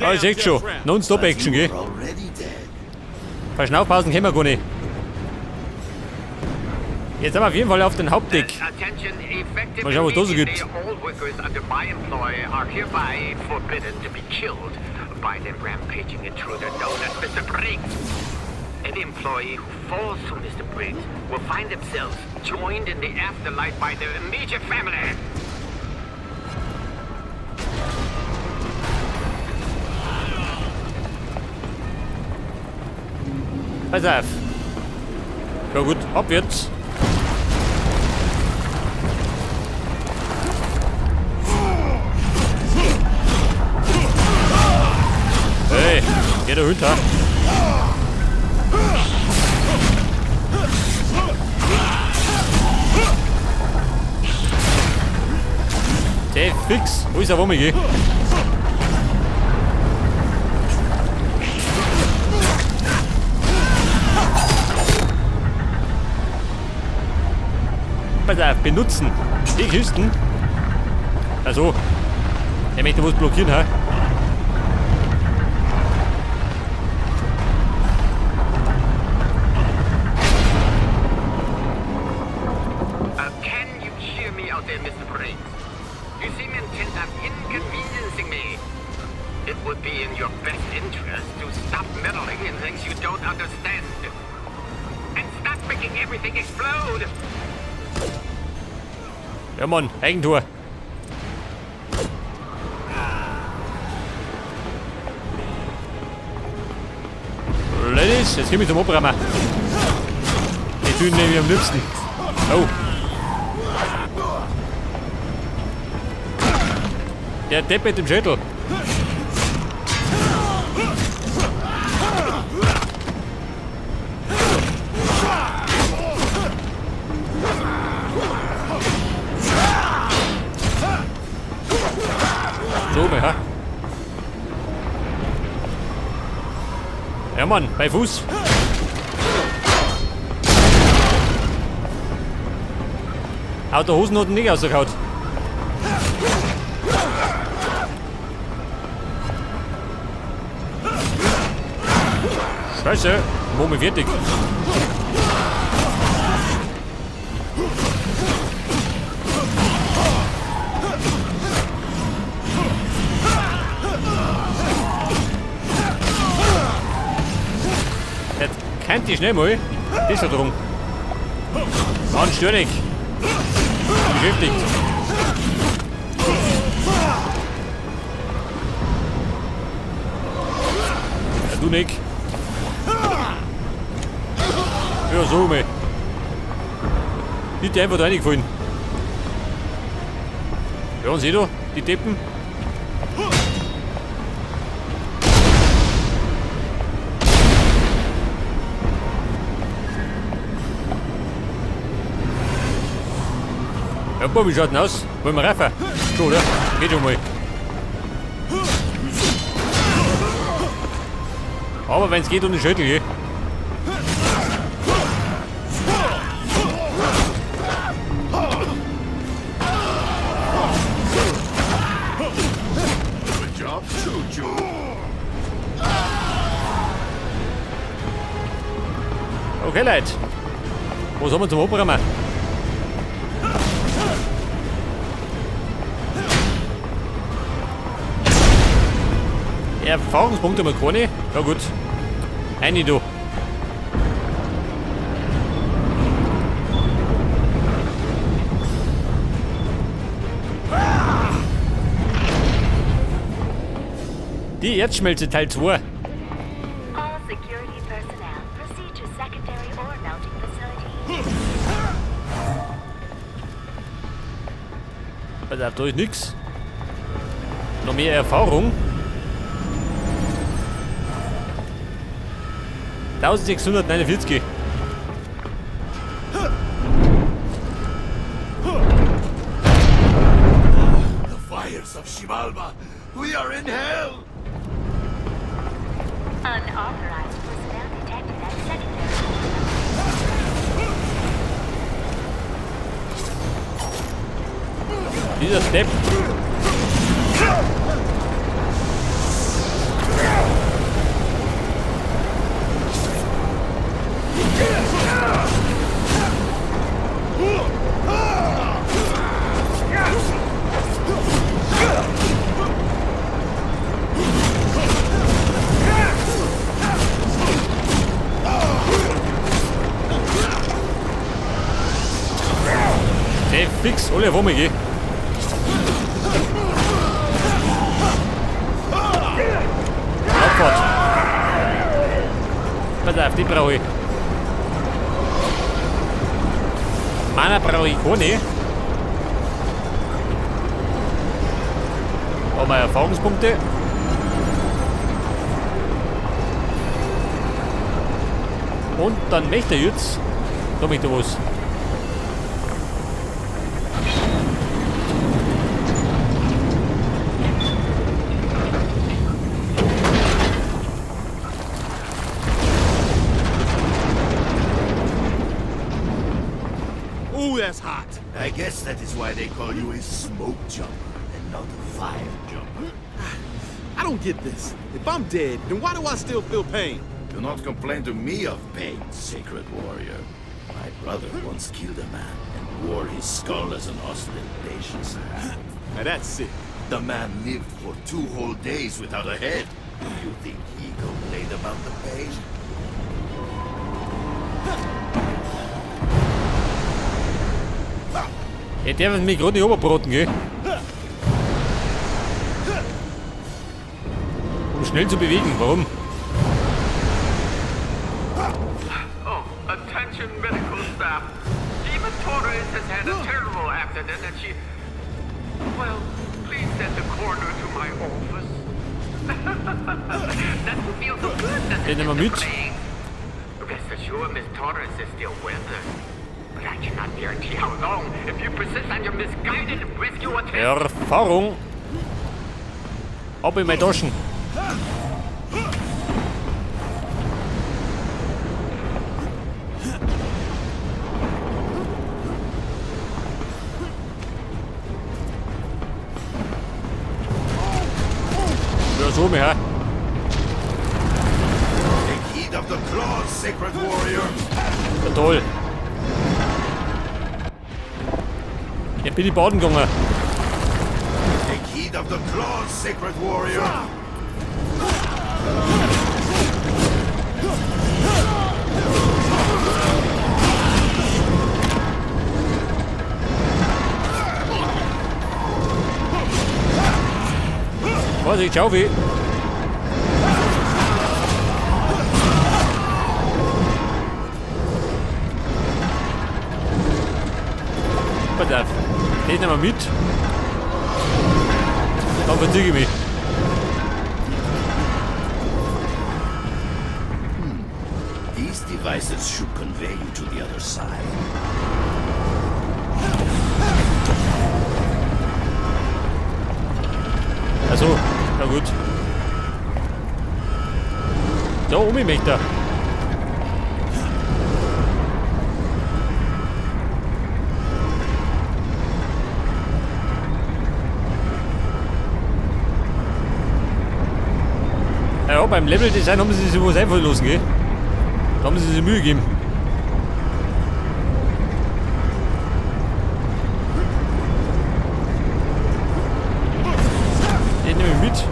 Ah, ich seh's schon. Non-Stop-Action, gell? Verschnaufpausen kennen wir gar nicht. Jetzt haben wir auf jeden Fall auf den Hauptdeck. Mal schauen, was da so gibt. Any employee who falls to Mr. Briggs will find themselves joined in the afterlife by their immediate family. Pass auf. Ja gut, ab jetzt. Hey, geh da hinter. Der fix. Wo ist er, wo ich gehe? Pass auf, benutzen. Die Kisten. Also, er möchte was blockieren, hä? Can you hear me out there, Mr. Briggs? You seem intent on inconveniencing me. It would be in your best interest to stop meddling in things you don't understand. And stop making everything explode! Ja, Mann, Eigentor. Ladies, jetzt komm ich zum Abräumen. Die Türen nehme ich am liebsten. Oh. Der Depp mit dem Schädel. So, ha? Ja, Mann, bei Fuß. Haut der Hosen nicht rausgehauen. Scheiße, wo bin fertig? Jetzt kennt die schnell mal. Das ist schon drum. Mann, stör nicht. Beschäftigt. Ja, du nicht. Ja, so mal. Die einfach da reingefallen. Ja, und sieh du, die Deppen. Ja, boah, wie schaut denn aus? Wollen wir rauf? So, oder? Geht schon mal. Aber wenn's geht, um den Schädel, gell? Okay, Leute. Was haben wir zum Abräumen? Erfahrungspunkte haben wir keine. Ja gut. Eine da. Die Erdschmelze Teil 2. All security personnel proceed to secondary ore melting facility. Pass auf, da ist nix. Noch mehr Erfahrung. 1649. The fires of Xibalba! We are in hell! Unauthorized personnel detected at secondary. Dieser Depp. Ne, fix, alle auf einmal, gell? Abfahrt. Pass auf, die brauche ich. Mana brauche ich keine. Haben wir Erfahrungspunkte. Und dann möchte ich jetzt. Da möchte ich was. Ooh, that's hot. I guess that is why they call you a smoke jumper and not a fire jumper. I don't get this. If I'm dead, then why do I still feel pain? Do not complain to me of pain, sacred warrior. My brother once killed a man and wore his skull as an ostentatious hat. Now that's sick. The man lived for 2 whole days without a head. Do you think he complained about the pain? Ja, der wird mich gerade nicht oberbraten, gell? Um schnell zu bewegen, warum? Oh, attention medical staff. Demon Torres has had a terrible accident and she... Well, please send the coroner to my office. Doesn't feel so good, does it, Den nehmen wir Mr. mit. Briggs? Rest assured, Miss Torres is still with us. But I cannot guarantee how long if you persist on your misguided rescue attempt. Erfahrung. Ab in meine Taschen. Ja, so mehr. Take heed of the claws, sacred warrior. Ja, toll. Ja, bin ich baden gegangen. Take heed of the claws, sacred warrior. Vorsicht, schau wie. Pass auf. Den nehmen wir mit. Dann verziehe ich mich. These devices should convey you to the other side. Also, na gut. Da oben möchte er. Ja, beim Level-Design haben sie sich was einfallen lassen, gell? Da haben sie sich Mühe gegeben. Den nehme ich mit.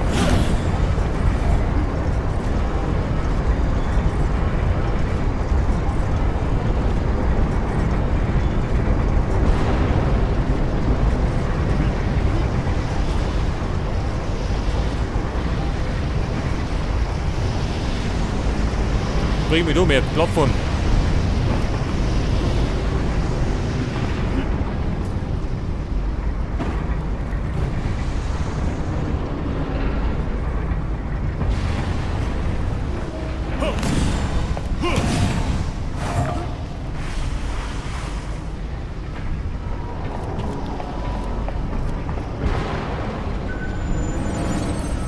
Bring mich um, ich hab Plattform.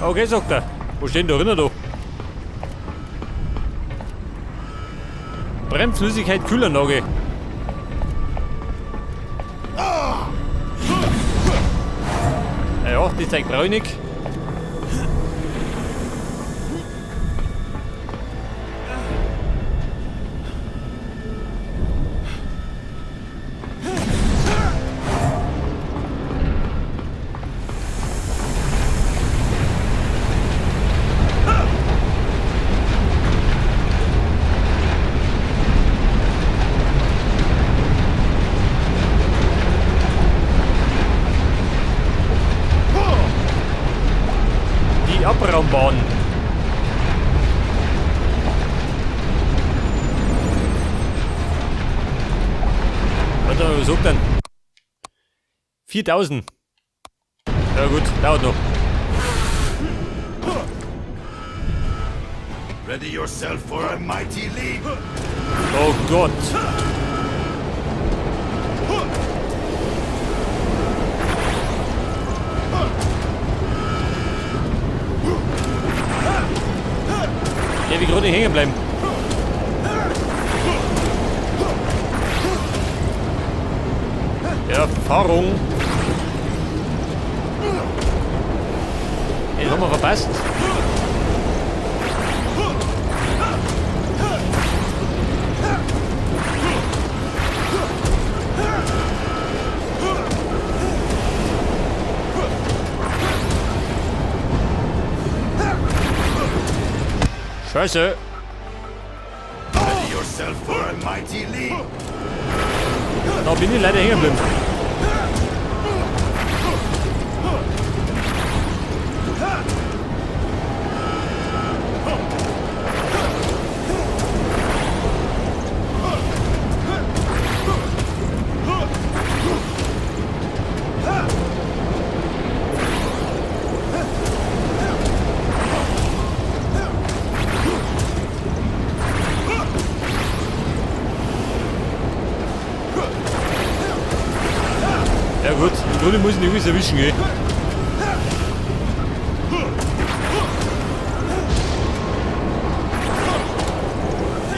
Okay, sagt er. Wo steht denn da drinnen da? Bremsflüssigkeit, Kühlanlage. Ja, die zeigt bräunig. Eisenbahn. Warte mal, was sagt denn? 4000. Ja gut, dauert noch. Ready yourself for a mighty leap. Oh Gott. Der will gerade nicht hängen bleiben. Erfahrung. Den haben wir verpasst. Scheiße. Ready yourself for a mighty leap. Da bin ich leider hängen geblieben. Ja gut, im Grunde muss ich irgendwie erwischen, gell?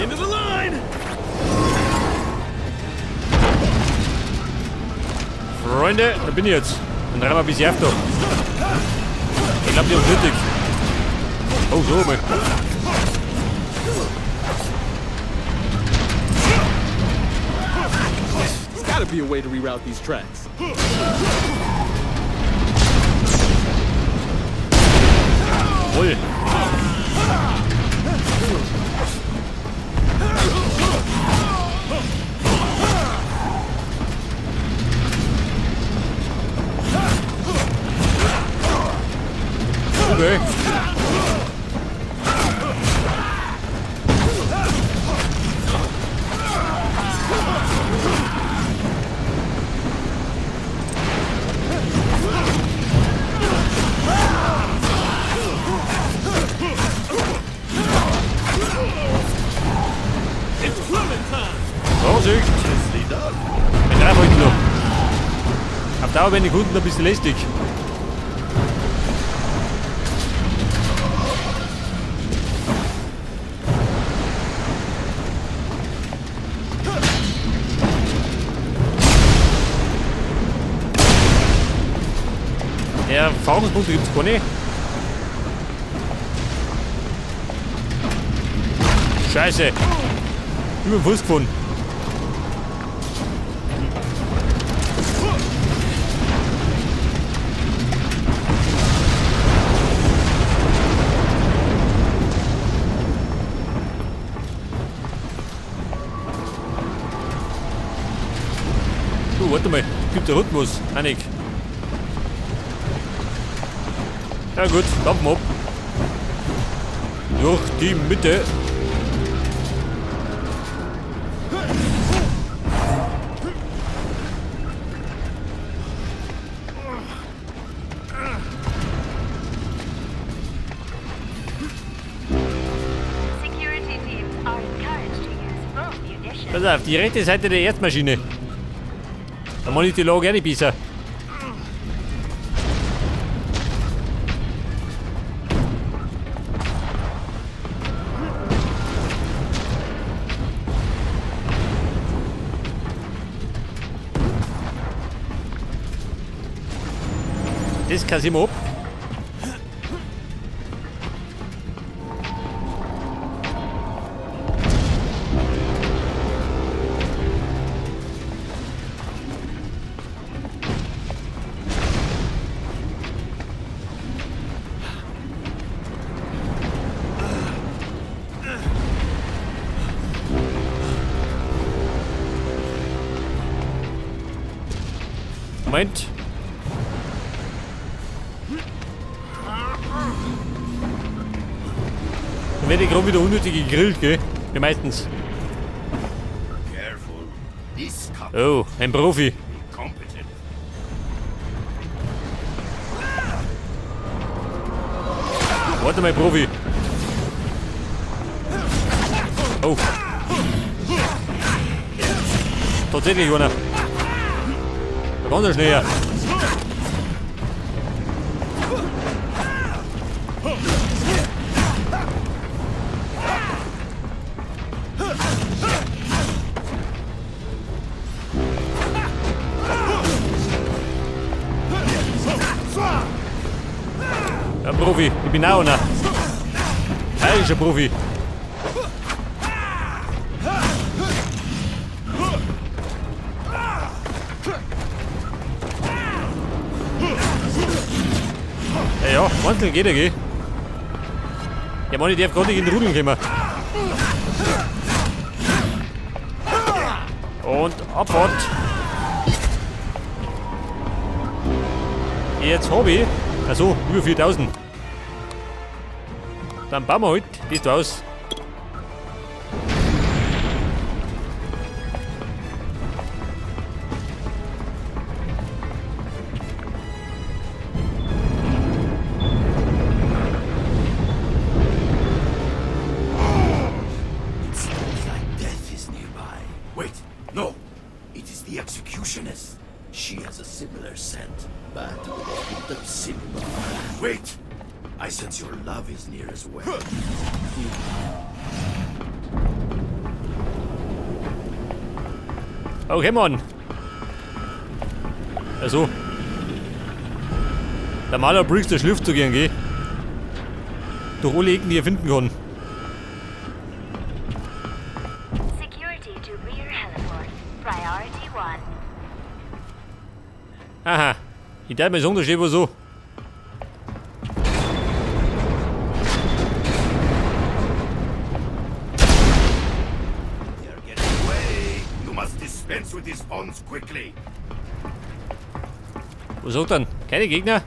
End of the line! Freunde, da bin ich jetzt. Dann rennen wir bis auf da. Ich glaube, die haben nötig. Oh, so mal. There's gotta be a way to reroute these tracks. Voll. Okay. It's Clementine! Vorsicht! Ein Dreifalten noch. Auf Dauer werden die Kunden ein bisschen lästig. Ja, Erfahrungspunkte gibt's keine. Scheiße. Über den Fuß gefunden. Du, warte mal. Gibt der Rhythmus, Annik. Ja gut, dampfen ab. Durch die Mitte. Security teams are encouraged to use full munitions. Pass auf, die rechte Seite der Erdmaschine. Da mach ich die Lage auch nicht besser. Das kassieren wir ab. Moment. Dann werde ich gerade wieder unnötig gegrillt, gell? Wie meistens. Oh, ein Profi. Warte mal, Profi. Oh. Tatsächlich einer. Da ganz er schnell. Ja, Profi, ich bin auch einer. Bayerischer Profi. Ja, ja, einzeln geht ja, gell? Ja, Mann, ich darf gerade nicht in den Rudeln kommen. Und Abfahrt. Jetzt hab ich, also über 4000. Dann bauen wir halt das da aus. It seems like death is nearby. Wait, no! It is the executioness. She has a similar scent, but with a hint of cinnabar. Wait! I sense your love is near as well. Okay, Mann. Also. Der Maler Briggs, der schlüpft so gern, gell? Durch alle Ecken, die er finden kann. Security to rear heliport. Priority 1. Aha. Ich darf mal sagen, da steht wohl so. They are getting away! You must dispense with these pawns quickly! Was sagt dann? Keine Gegner?